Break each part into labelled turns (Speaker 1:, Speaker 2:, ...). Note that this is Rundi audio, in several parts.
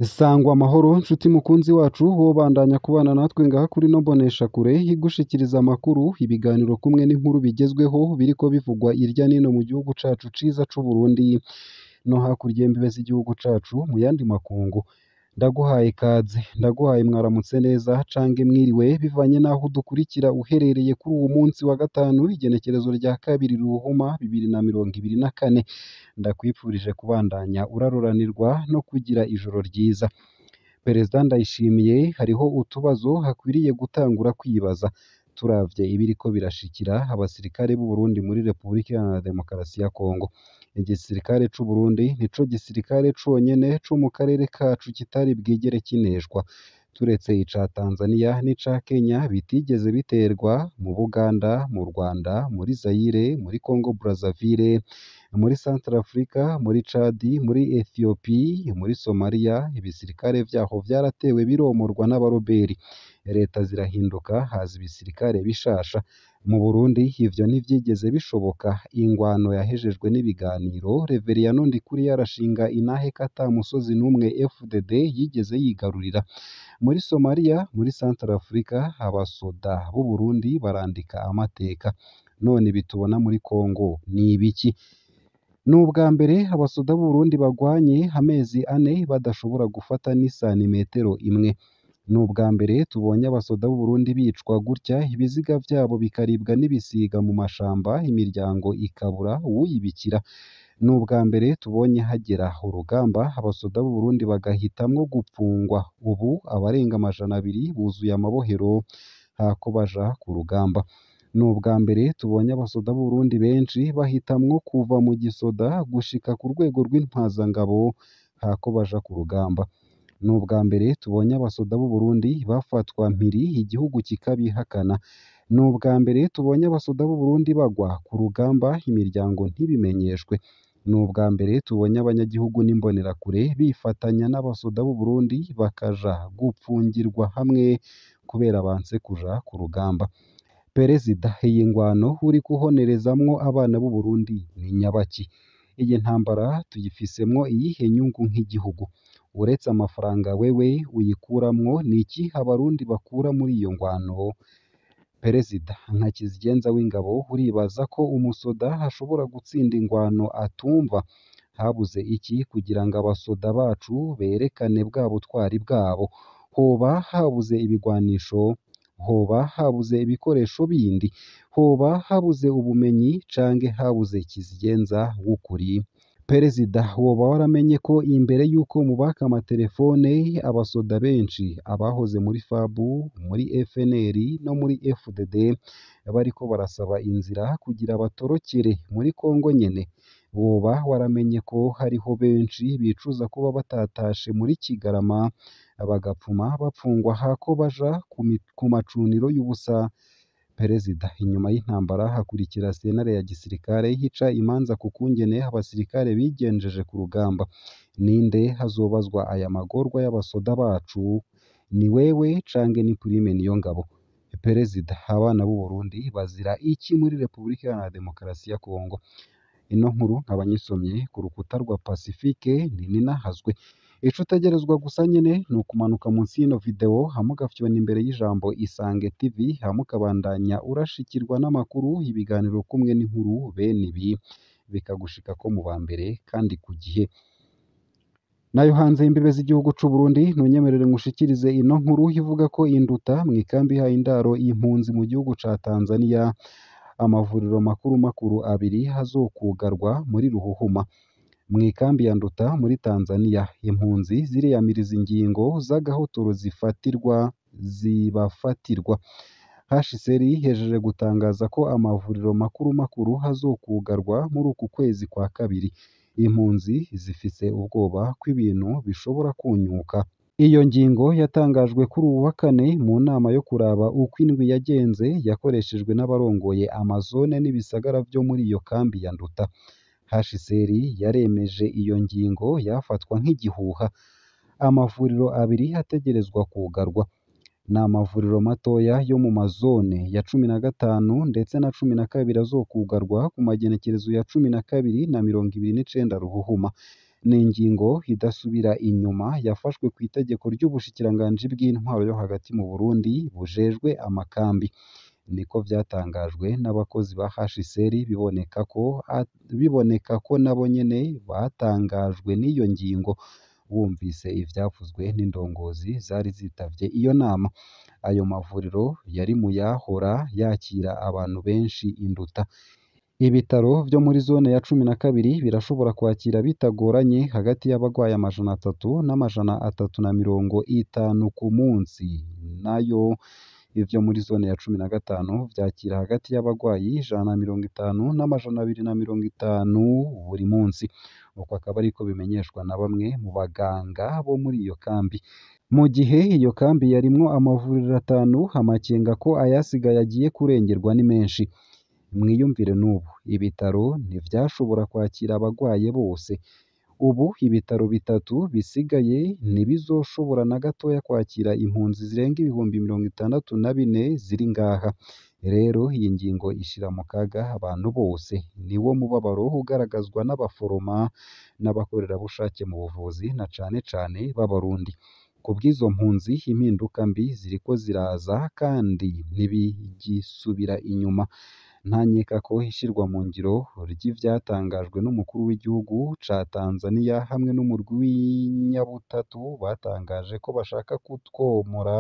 Speaker 1: Sangwa amahoro nshuti mukunzi wacu wobandanya kubana natwe ngaha kuri ino mboneshakure igushikiriza amakuru, ibiganiro kumwe n'inkuru bigezweho biriko bivugwa irya nino mu gihugu cacu ciza c'Uburundi no hakurya y'imbibe z'igihugu cacu mu yandi makungu. Ndaguhaye ikaze, ndaguhaye mwaramutse neza cange mwiriwe bivanye n'aho udukurikira uherereye kuri uwu munsi wa gatanu igenekerezo rya 2 Ruhuma 2024. Ndakwifurije kubandanya uraruranirwa no kugira ijoro ryiza. Perezida Ndayishimiye hariho utubazo hakwiriye gutangura kwibaza turavye ibiriko birashikira abasirikare b'u Burundi muri Republika Iharanira Demokarasi ya Kongo. Igisirikare c'u Burundi nico gisirikare conyene co mu karere kacu kitari bwigere kineshwa, turetse ica Tanzania n'ica Kenya bitigeze biterwa mu Buganda, mu Rwanda, muri Zaire, muri Congo Brazzaville, muri Centrafrica, muri Chad, muri Ethiopie, muri Somalia. Ibisirikare vyaho vyaratewe biromorwa n'abaroberi, leta zirahinduka haza ibisirikare bishasha. Mu Burundi ivyo ntivyigeze bishoboka, ingwano yahejejwe n'ibiganiro. Reveriyano Ndikuriyo arashinga inahe ko ata musozi n'umwe FDD yigeze yigarurira. Muri Somalia, muri Centrafrica abasoda b'u Burundi barandika amateka. None ibi tubona muri Congo ni ibiki? Ni ubwa mbere abasoda b'u Burundi bagwanye amezi 4 badashobora gufata n'isanimetero imwe. Ni ubwa mbere tubonye abasoda b'u Burundi bicwa gutya, ibiziga vyabo bikaribwa n'ibisiga mu mashamba, imiryango ikabura uwuyibikira. Ni ubwa mbere tubonye hagera urugamba abasoda b'u Burundi bagahitamwo gupfungwa. Ubu abarenga 200 buzuye amabohero hako baja ku rugamba. Ni ubwa mbere tubonye abasoda b'u Burundi benshi bahitamwo kuva mu gisoda gushika ku rwego rw'intwazangabo hako baja ku rugamba. Ni ubwa mbere tubonye abasoda b'u Burundi bafatwa mpiri igihugu kikabihakana. Ni ubwa mbere tubonye abasoda b'u Burundi bagwa ku rugamba imiryango ntibimenyeshwe. Ni ubwa mbere tubonye abanyagihugu n'imbonerakure bifatanya n'abasoda b'u Burundi bakaja gupfungirwa hamwe kubera banse kuja ku rugamba. Perezida, iyi ngwano uriko uhonerezamwo abana b'u Burundi ni nyabaki? Iyi ntambara tuyifisemwo iyihe nyungu nk'igihugu? Uretse amafaranga wewe uyikuramwo, ni ikihe abarundi bakura muri iyo ngwano? Perezida, nka kizigenza w'ingabo uribaza ko umusoda ashobora gutsinda ingwano atumva? Habuze iki kugira ngo abasoda bacu berekane bwa butwari bwabo? Hoba habuze ibigwanisho? Hoba habuze ibikoresho bindi? Hoba habuze ubumenyi canke habuze kizigenza w'ukuri? Perezida, woba waramenye ko imbere y'uko mubaka amatelefone abasoda benshi abahoze muri FAB, muri FNL no muri FDD bariko barasaba inzira kugira batorokere muri Congo nyene? Woba waramenye ko hariho benshi bicuza kuba batatashe muri Kigarama bagapfuma bapfungwa hako baja ku macuniro y'ubusa? Perezida, inyuma y'intambara hakurikira sentare ya gisirikare ica imanza ku kungene abasirikare bigenjeje ku rugamba. Ninde azobazwa aya magorwa y'abasoda bacu? Ni wewe canke ni Prime Niyongabo? Perezida, abana b'u Burundi bazira iki muri Republika Iharanira Demokarasi ya Kongo? Ino nkuru nkaba nyisomye ku rukuta rwa Pacifique Nininahazwe. Ico utegerezwa gusa nyene ni ukumanuka munsi y'ino video hama ugafyona imbere y'ijambo Isange TV, hama ukabandanya urashikirwa n'amakuru, ibiganiro kumwe n'inkuru bene ibi bikagushikako mu ba mbere kandi ku gihe. Nayo hanze y'imbibe z'igihugu c'u Burundi, ntunyemerere ngushikirize ino nkuru ivuga ko induta mw'ikambi ihaye indaro impunzi mu gihugu ca Tanzania, amavuriro makuru makuru 2 azokugarwa muri Ruhuhuma. Mw'ikambi ya Nduta muri Tanzania, impunzi ziriyamiriza ingingo z'agahotoro zibafatirwa. HCR ihejeje gutangaza ko amavuriro makuru makuru azokugarwa muri uku kwezi kwa 2. Impunzi zifise ubwoba ko ibintu bishobora kunyuka. Iyo ngingo yatangajwe kuri uwu wa kane mu nama yo kuraba uko indwi yagenze yakoreshejwe n'abarongoye amazone n'ibisagara vyo muri iyo kambi ya Nduta. HCR yaremeje iyo ngingo yafatwa nk'igihuha. Amavuriro 2 ategerezwa kugarwa ni amavuriro matoya yo mu mazone ya 15 ndetse na 12 azokugarwa ku magenekerezo ya 12 na 29 Ruhuhuma. Ni ingingo idasubira inyuma yafashwe kw'itegeko ry'ubushikiranganji bw'intwaro yo hagati mu Burundi bujejwe amakambi. Niko vyatangajwe n'abakozi ba HCR, biboneka ko nabo nyene batangajwe n'iyo ngingo bumvise ivyavuzwe n'indongozi zari zitavye iyo nama. Ayo mavuriro yari mu yahora yakira abantu benshi induta. Ibitaro vyo muri zone ya 12 birashobora kwakira bitagoranye hagati y'abagwayi 300 na 350 ku munsi, nayo ivyo muri zone ya 15 vyakira hagati y'abagwayi 150 na 250 buri munsi. Uko akaba ariko bimenyeshwa na bamwe mu baganga bo muri iyo kambi. Mu gihe iyo kambi yarimwo amavuriro 5, amakenga ko ayasigaye agiye kurengerwa ni menshi. Mwiyumvire n'ubu, ibitaro ntivyashobora kwakira abagwaye bose. Ubu ibitaro bitatu bisigaye ntibizoshobora na gatoya kwakira impunzi zirenga 64,000 ziri ngaha. Rero iyi ngingo ishira mu kaga abantu bose. Niwo mubabaro ugaragazwa n'abaforoma n'abakorerabushake mu buvuzi na cane cane b'Abarundi. Kubw'izo mpunzi, impinduka mbi ziriko ziraza kandi ntibigisubira inyuma. Nta nkeka ko ishirwa mu ngiro ry'ivyatangajwe n'umukuru w'igihugu ca Tanzania hamwe n'umurwi w'inyabutatu batangaje ko bashaka kutwomora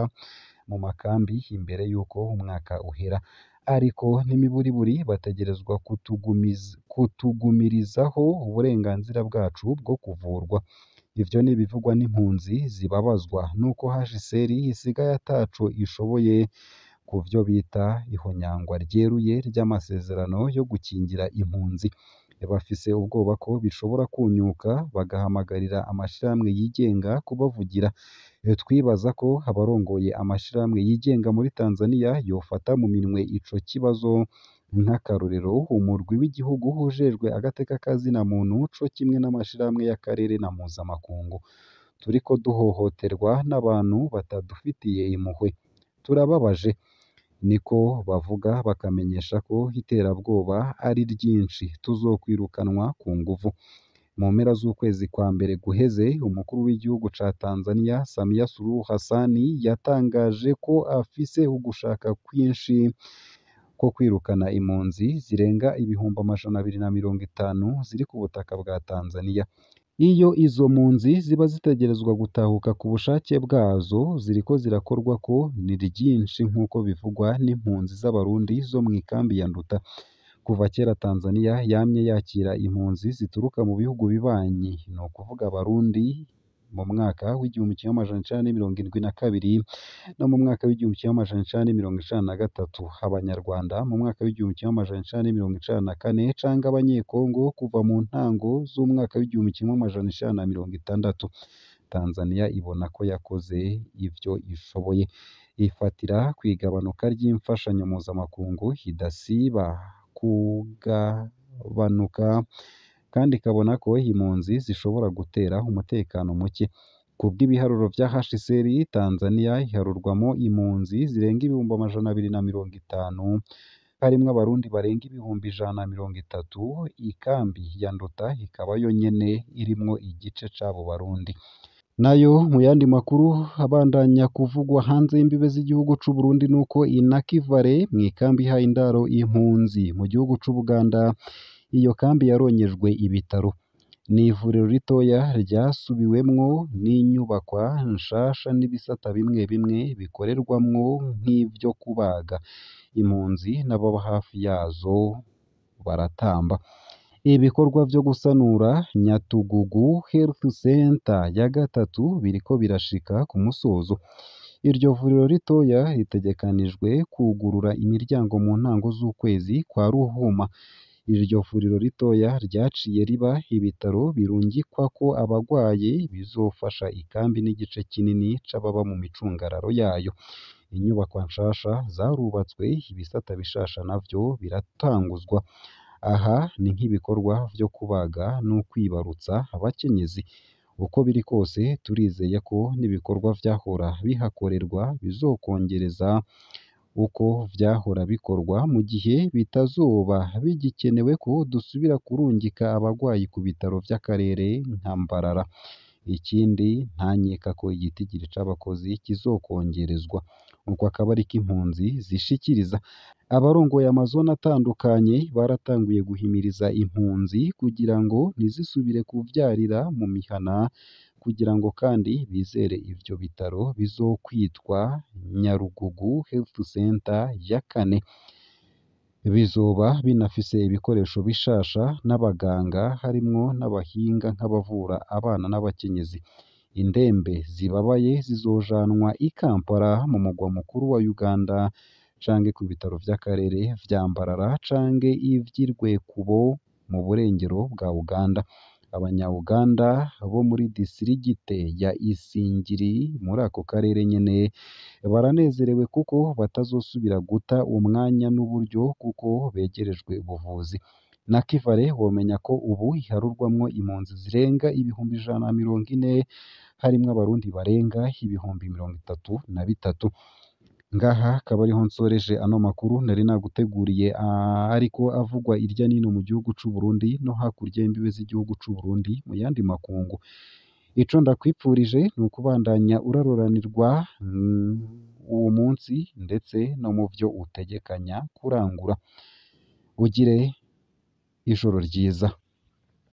Speaker 1: mu makambi imbere y'uko umwaka uhera. Ariko n'imiburiburi bategerezwa kutugumirizaho uburenganzira bwacu bwo kuvurwa. Ivyo ni ibivugwa n'impunzi zibabazwa nuko HCR isigaye ataco ishoboye ku vyo bita ihonyangwa ryeruye ry'amasezerano yo gukingira impunzi. Bafise ubwoba ko bishobora kunyuka bagahamagarira amashirahamwe yigenga kubavugira. Twibaza ko abarongoye amashirahamwe yigenga muri Tanzania yofata mu minwe ico kibazo, nk'akarorero umurwi w'igihugu ujejwe agateka ka zina muntu co kimwe n'amashirahamwe y'akarere na mpuzamakungu. Turiko duhohoterwa n'abantu batadufitiye impuhwe. Turababaje. Niko bavuga, bakamenyesha ko iterabwoba ari ryinshi, tuzokwirukanwa ku nguvu. Mu mpera z'ukwezi kwa mbere guheze, umukuru w'igihugu ca Tanzania Samia Suluhu Hassan yatangaje ko afise ugushaka kwinshi ko kwirukana impunzi zirenga 250,000 ziri ku butaka bwa Tanzania. Iyo izo mpunzi ziba zitegerezwa gutahuka ku bushake bwazo, ziriko zirakorwako ni ryinshi nk'uko bivugwa n'impunzi z'Abarundi zo mw'ikambi ya Nduta. Kuva kera Tanzania yamye yakira impunzi zituruka mu bihugu bibanyi, ni ukuvuga Abarundi mu mwaka w'1972 no mu mwaka w'1993, Abanyarwanda mu mwaka w'1994 canke Abanyekongo kuva mu ntango z'umwaka w'1960. Tanzania ibona ko yakoze ivyo ishoboye, ifatira kw'igabanuka ry'imfashanyo mpuzamakungu idasiba kugabanuka, kandi ikabona ko impunzi zishobora gutera umutekano muke. Kubw'ibiharuro vya HCR, Tanzania iharurwamwo impunzi zirenga 250,000, harimwo Abarundi barenga 130,000. Ikambi ya Nduta ikaba yo nyene irimwo igice c'abo Barundi. Nayo mu yandi makuru abandanya kuvugwa hanze y'imbibe z'igihugu c'u Burundi nuko Inakivale mw'ikambi ihaye indaro impunzi mu gihugu c'Ubuganda, iyo kambi yaronyejwe ibitaro. Ni ivuriro ritoya ryasubiwemwo n'inyubakwa nshasha n'ibisata bimwe bimwe bikorerwamwo nk'ivyo kubaga. Impunzi n'ababa hafi yazo baratamba. Ibikorwa vyo gusanura Nyatugugu Health Center ya gatatu biriko birashika ku musozo. Iryo vuriro ritoya ritegekanijwe kwugurura imiryango mu ntango z'ukwezi kwa Ruhuma. Iryo vuriro ritoya ryaciye riba ibitaro birungikwako abagwaye, bizofasha ikambi n'igice kinini c'ababa mu micungararo yayo. Inyubakwa nshasha zarubatswe, ibisata bishasha navyo biratanguzwa. Aha ni nk'ibikorwa vyo kubaga n'ukwibarutsa abakenyezi. Uko biri kose turizeye ko n'ibikorwa vyahora bihakorerwa bizokongereza uko vyahora bikorwa mu gihe bitazoba bigikenewe ko dusubira kurungika abagwayi ku bitaro vy'akarere nka Mbarara. Ikindi nta nkeka ko igitigiri c'abakozi kizokongerezwa. Uko akaba ariko impunzi zishikiriza. Abarongoye amazone atandukanye baratanguye guhimiriza impunzi kugira ngo ntizisubire kuvyarira mu mihana, kugira ngo kandi bizere ivyo bitaro bizokwitwa Nyarugugu Health Center ya kane. Bizoba binafise ibikoresho bishasha n'abaganga harimwo n'abahinga nk'abavura abana n'abakenyezi. Indembe zibabaye zizojanwa i Kampala mu mugwa mukuru wa Uganda canke ku bitaro vy'akarere vya Mbarara canke ivy'i Rwekubo mu burengero bwa Uganda. Abanya-Uganda bo muri disirigite ya Isingiri muri ako karere nyene baranezerewe kuko batazosubira guta umwanya n'uburyo kuko begerejwe ubuvuzi. Nakivale womenya ko ubu iharurwamwo impunzi zirenga 140,000 harimwo abarundi barenga 33,000. Ngaha akaba ariho nsoreje ano makuru nari naguteguriye ariko avugwa irya nino mu gihugu c'u Burundi no hakurya y'imbibe z'igihugu c'u Burundi mu yandi makungu. Ico ndakwipfurije ni ukubandanya uraroranirwa uwo munsi ndetse no mu vyo utegekanya kurangura. Ugire ijoro ryiza.